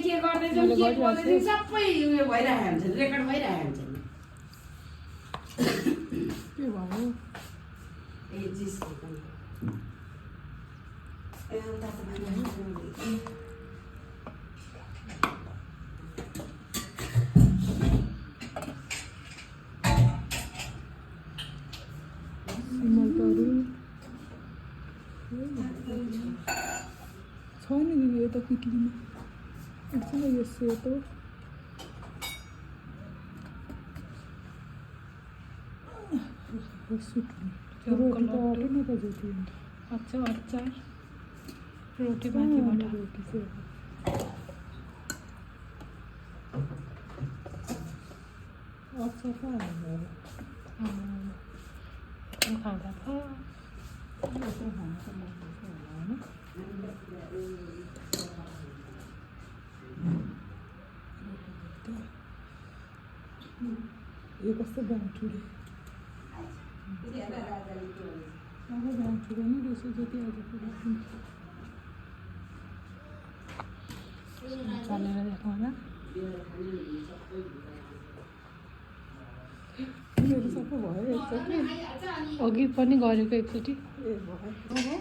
के गर्दैछौँ के बोल्दैछौँ सबै उयो भइरहेको हुन्छ रेकर्ड भइरहेको हुन्छ के भयो ए जिस ए तातो पानी सिमलतरी छैन दिदी यता किटलीमा एकछिन यो सेतो रोटी त आँटेन त ज्योति अच्छा अचार रोटी बाँकीबाट रोटी चाहिँ अचार त हाल्नु खाँदा त यो कस्तो बाँचुरे अब बाँचुरे नै रहेछ जति आज पुरा चलेर देखाउँदा मेरो सबै भयो एकचोटि अघि पनि गरेको एकचोटि ए भयो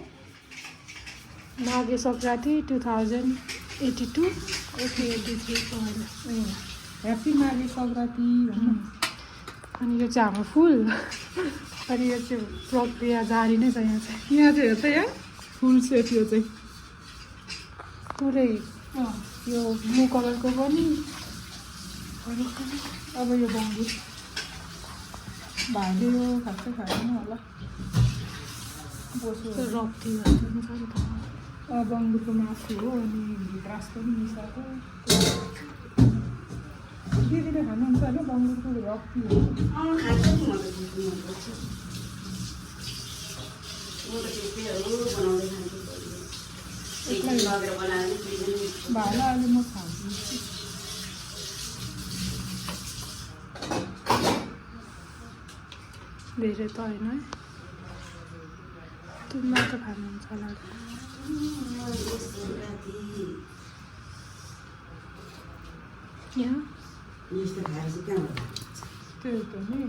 माघे सङ्क्रान्ति 2082 83 ह्याप्पी माघे सङ्क्रान्ति भन्नु अनि यो चाहिँ हाम्रो फुल अनि यो चाहिँ प्रक्रिया जारी नै छ यहाँ चाहिँ यहाँ चाहिँ हेर्छ यहाँ फुल सेट यो चाहिँ पुरै यो ब्लू कलरको पनि अब यो बङ्गुर भाइले यो खासै खाएन होला बोसो रक्ती भन्छ नि छ नि त बङ्गुरको मासु हो अनि घाँस पनि मिसाएको दिदीले खानुहुन्छ होइन बङ्गुरको रक्ती हो खान्छ नि म त बुझ्नु मन पर्छ म त त्यस्तैहरू बनाउँदै खान्छु एकलाई लगेर बनाएर भाइलाई अहिले म खान्छु धेरै त होइन है तुम्मा त खानुहुन्छ होला यहाँ यस्तो खाएर चाहिँ कहाँ त्यही त नि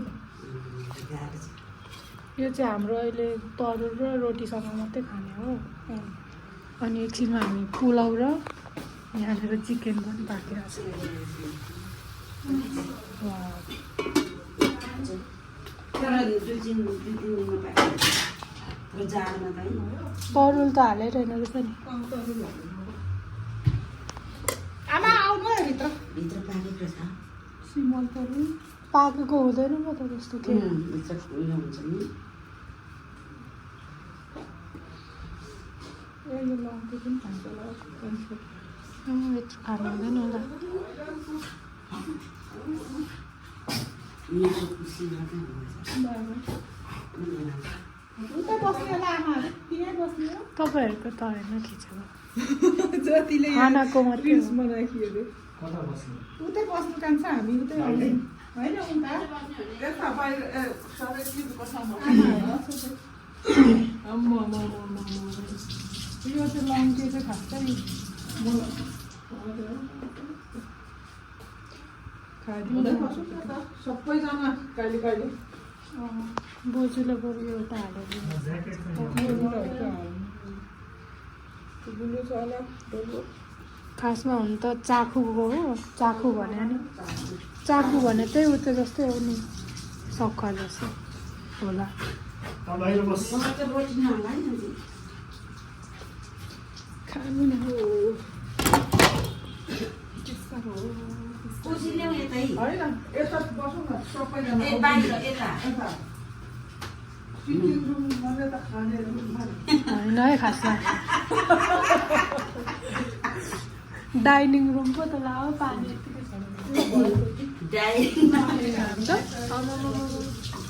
यो चाहिँ हाम्रो अहिले तरुल र रोटीसँग मात्रै खाने हो अनि एकछिनमा हामी पुलाउ र यहाँनिर चिकन पनि पाकिरहेको छ दुई तिन दिनमा पाक्छ जाडोमा त है तरुल त हालेर रहेन रहेछ नि आमा आउनु है भित्र भित्र पाकेको छ सिमल तरुल पाकेको हुँदैन म त जस्तो थियो भित्र उयो हुन्छ नि ए यो लङ्के पनि खान्छ होला यत्रो खानु हुँदैन होला मेरो खुसी गर्दा उता बस्ने होला आमाहरू त्यहीँ बस्ने हो तपाईँहरूको त होइन खिचेको जतिले खानाको मात्रै रिल्स बनाइयो अरे उतै बस्नु कान्छ हामी उतै आउने होइन उता यो चाहिँ लङ्के चाहिँ खासै सबैजना कहिले कहिले बोजूले बरु एउटा हालेर खासमा हुनु त चाखुको हो चाखु भने नि चाखु भने त्यही उता जस्तै हो नि सक्खा जस्तो होला खानु नि हो होइन यता बसौँ न सबैजना सिटिङ रुम मात्रै त खाने होइन है खासमा डाइनिङ रुम पो त ला पानी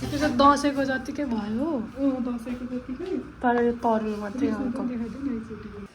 त्यो दसैँको जतिकै भयो दसैँको जतिकै तर यो तरुल मात्रै देखाइदिनु